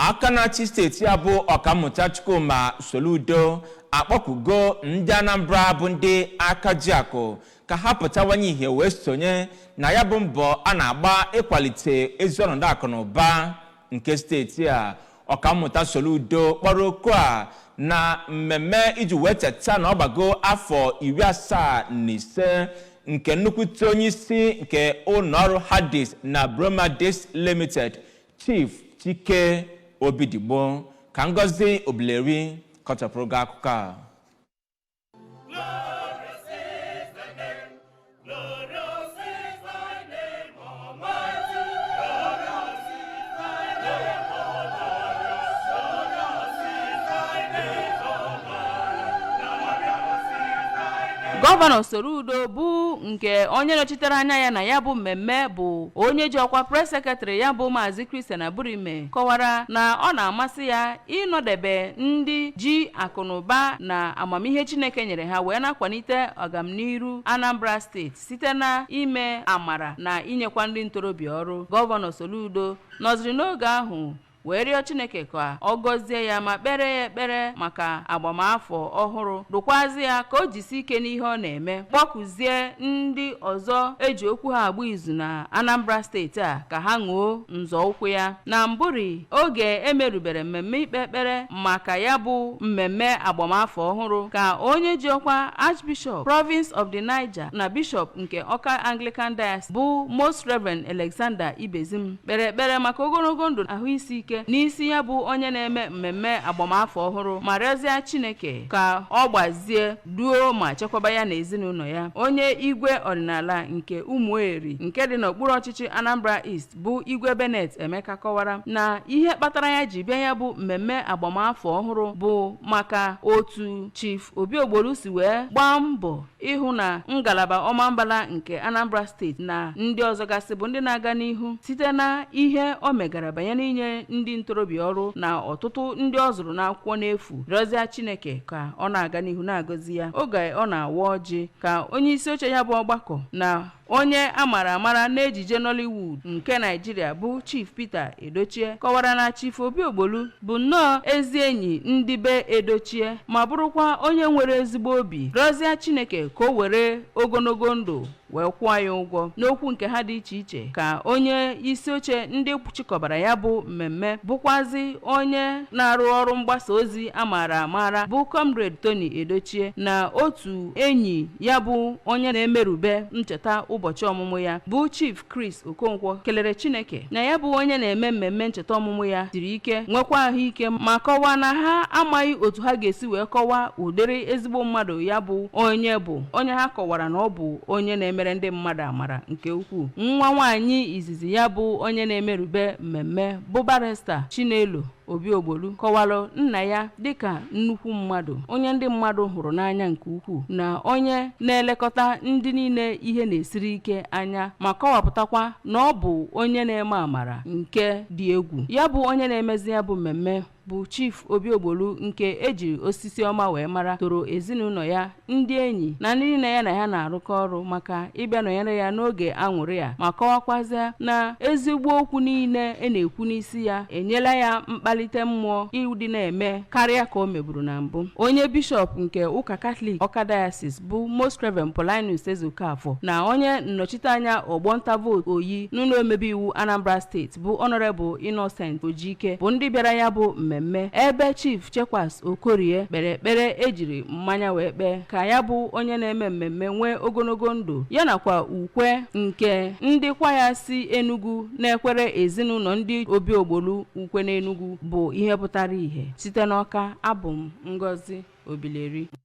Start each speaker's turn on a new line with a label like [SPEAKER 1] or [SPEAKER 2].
[SPEAKER 1] Aka na-achị steeti ya bụ Ọkammụta Chukwuma Soludo akpọkugo ndị Anambra bụ ndị aka ji akụ ka ha pụtawanye ihe wee sonye na ya bụ mbọ a na-agba ịkwalite ezi ọnọdụ akụ na ụba nke steeti a. Ọkammụta Soludo kpọrọ oku a na mmemme iji wee cheta na ọ gbago afọ 75 nke nnukwute onye isi nke ụlọọrụ Hadis na Bromadis Limited, Chief Chike Obidigbo. Ka Ngozi Obileri kọchapụrụ gị akụkọ a.
[SPEAKER 2] Glorious is the name, glorious is thy name, Almighty. Glorious is thy name, O glorious, glorious is thy name, O glorious is thy name.
[SPEAKER 3] Gọvanọ Soludo, bụ nke onye nọchitere anya ya na ya bụ mmemme bụ onye ji ọkwa press secretary ya, bụ Maazị Christian Aburime, kọwara na ọ na-amasị ya ịnọdebe ndị ji akụnụba na amamihe Chineke nyere ha wee na-akwalite ọganiru Anambra Steeti site na ime amara na inyekwa ndị ntorobịa ọrụ. Gọvanọ Soludo nọziri n'oge ahụ wee rịọ Chineke ka ọ gọzie ya ma kpere ya ekpere maka agbamafọ ọhụrụ, dụkwazi ya ka o jisi ike n'ihe ọ na-eme, kpọkụzie ndị ọzọ eji okwu ha agba izu na Anambra Steeti a ka ha ṅụọ nzọụkwụ ya. Na mbụri oge emerubere mmemme ikpe ekpere maka ya bụ mmemme agbamafọ ọhụrụ, ka onye ji ọkwa Archbishop, Province of the Niger na Bishop nke Ọka Anglican Diocese, bụ Most Reverend Alexander Ibezim, kpere ekpere maka ogologo ndụ, ahụ isi ike n'isi ya bụ onye na-eme mmemme agbamafọ ọhụrụ, ma rịọzie Chineke ka ọ gbazie, duo ma chekwaba ya na ezinụlọ ya. Onye igwe ọdịnala nke Ụmụeri nke dị n'okpuru ọchịchị Anambra East, bụ Igwe Bennett Emeka, kọwara na ihe kpatara ya ji bịa ya bụ mmemme agbamafọ ọhụrụ bụ maka otu Chief Obiogbolu si wee gbaa mbọ ịhụ na ngalaba Ọmambala nke Anambra Steeti na ndị ọzọ gasị bụ ndị na-aga n'ihu site na ihe o megara banyere inye ndị ntorobịa ọrụ na ọtụtụ ndị ọ zụrụ n'akwụkwọ n'efu, rịọzie Chineke ka ọ na-aga n'ihu na-agọzi ya. Oge ọ na-awa ọjị, ka onye isi oche ya bụ ọgbakọ na onye amara amara n'ejije Nollywood nke Naijiria, bụ Chief Peter Edochie, kọwara na Chief Obiogbolu bụ nnọọ ezi enyi ndị be Edochie ma bụrụkwa onye nwere ezigbo obi, rịọzie Chineke ka o were ogologo ndụ wee kwụọ ya ụgwọ. N'okwu nke ha dị iche iche, ka onye isi oche ndị chịkọbara ya bụ mmemme, bụkwazi onye na-arụ ọrụ mgbasa ozi amaara amaara, bụ Comrade Tony Edochie, na otu enyi ya bụ onye na-emerube ncheta ụbọchị ọmụmụ ya, bụ Chief Chris Okonkwo, kelere Chineke na ya bụ onye na-eme mmemme ncheta ọmụmụ ya siri ike, nwekwa ahụike, ma kọwaa na ha amaghị otu ha ga-esi wee kọwaa ụdịrị ezigbo mmadụ ya bụ onye bụ onye ha kọwara na ọ bụ onye na-emere ndị mmadụ amara nke ukwuu. Nwa nwaanyị izizi ya bụ onye na-emerube mmemme, bụ Barrister Chinelo Obiogbolu, kọwalụ nna ya dịka nnukwu mmadụ, onye ndị mmadụ hụrụ n'anya nke ukwuu, na onye na-elekọta ndị niile ihe na-esiri ike anya, ma kọwapụtakwa na ọ bụ onye na-eme amara nke dị egwu. Ya bụ onye na-emezi ya bụ mmemme, bụ Chief Obiogbolu nke ejiri osisi ọma wee mara, toro ezinụlọ ya, ndị enyi na ndị niile ya na ya na-arụkọ ọrụ maka ịbịa nọnyere ya n'oge aṅụrị a, ma kọwakwazịa na ezigbo okwu niile e na-ekwu n'isi ya enyela ya mkpalite mmụọ ịdị na-eme karịa ka o meburu na mbụ. Onye bishọp nke ụka Katọlik Ọka Diocese, bụ Most Reverend Paulinus Ezeokafọ, na onye nnọchiteanya ọgbọnta vootu Oyi n'ụlọ omebe iwu Anambra Steeti, bụ Honorable Innocent Ojike, bụ ndị bịara ya bụ mmemme, ebe Chief Chekwas Okorie kpere ekpere ejiri mmanya wee kpee ka ya bụ onye na-eme mmemme nwee ogologo ndụ, ya nakwa ukwe nke ndị kwaya si Enugu na-ekwere ezinụlọ ndị Obiogbolu ukwe n'Enugu bụ ihe pụtara ìhè. Site n'Ọka, abụ m Ngozi Obileri.